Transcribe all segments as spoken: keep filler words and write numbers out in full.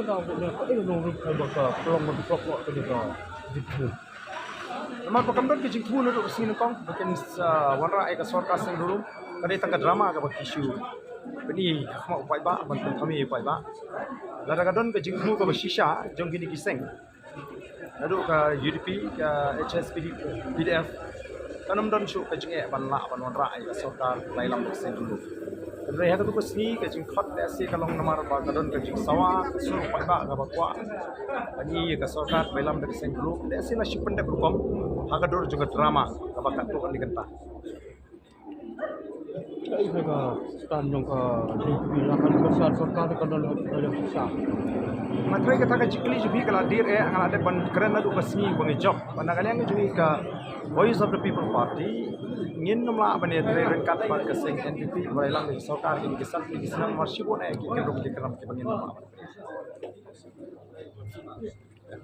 Ka bun ka ai long rup ka ba ka long ba ka long ka jingthmu. Namar ba kam don ka jingthmu naduh ka sngi nyngkong ba kin sa wanrah ïa ka sorkar seng rum, ka dei tang ka drama kaba ki shu pyni ha khmat u paidbah ban pynthame ïa u paidbah. Lada ka don ka jingthmu kaba shisha jong kine ki seng, naduh ka U D P, ka H S P D, P D F, kan ym don shuh ka jingeh ban lah ban wanrah ïa ka sorkar ba ïalam bad ka seng rum. Hynrei ha katu ka sngi ka jingkhot lehse ka long namar ba ka don ka jingsawa ka sur u paidbah kaba kwah ban ïohi ïa ka sorkar ba ïalam bad ka seng rum. Lehse la shu pyndep rukom ha ka dur jong ka drama kaba katto katne kynta. Ka stand jong ka D P la kan ka sar sorkar ka don ka jong sa. Nga trai kata ka jingkylli jong phi ka la dier eh, nga la dep ban kren naduh ka sngi ba ngi jop. Ba na ka liang jong ngi ka Voice of the People Party, ngin ym lah ban ïatrei ryngkat bad ka seng N P P ba ïalam ïa ka sorkar, kine ki san tylli ki snem mar shibun eh ki kynrum ki kynrum kiba ngin ym lah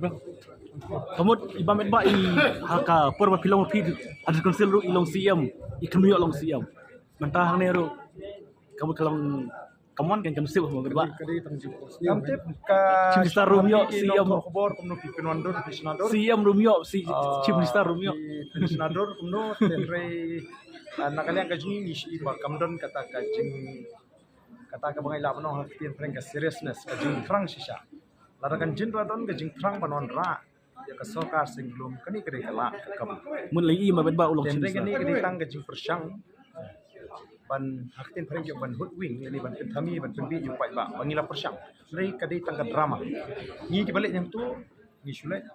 ban. Ka mut i Bah Metbah i ha ka por ba phi long phi ha district council ruh i long C M, i kynmaw long C M. Mynta hangne ruh ka mut ka long, ka mon kan kan sip Bah Metbah. Ka dei tang jingpos. Ngam tip ka Chief Minister ruh ym ïoh, ki C M nongthoh khubor kumno ki pynwandur, ki shnandur. C M ruh ym ïoh, si, Ah, Chief Minister ruh ym ïoh. Ki shnandur kumno, hynrei, ah, na ka liang ka jong ngi ngi shu i ba kam don kata ka jing, kata kaba ngi lah ban ong ha ka ktien phareng ka seriousness, ka jingthrang shisha. Lada kan jin ra don ka jingthrang ban wanrah ïa ka sorkar seng rum, kane ka dei ka lad ka kam. Mut la i Bah Metbah u long Chief Minister. Kane ka dei tang ka jingpyrshang ban, ha ka ktien phareng ki ong ban hoodwink, lane ban pynthame, ban pynbiej ïa u paidbah ba ngi la pyrshang. Hynrei ka dei tang ka drama. Ngi kiba leit hangto ngi shu leit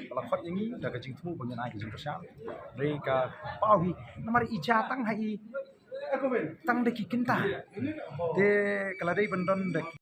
ba la khot ïa ngi da ka jingthmu ba ngin ai ka jingpyrshang. Hynrei ka paw hi namar i jia tang ha i tang da ki kynta. Te ka la dei ban don da ki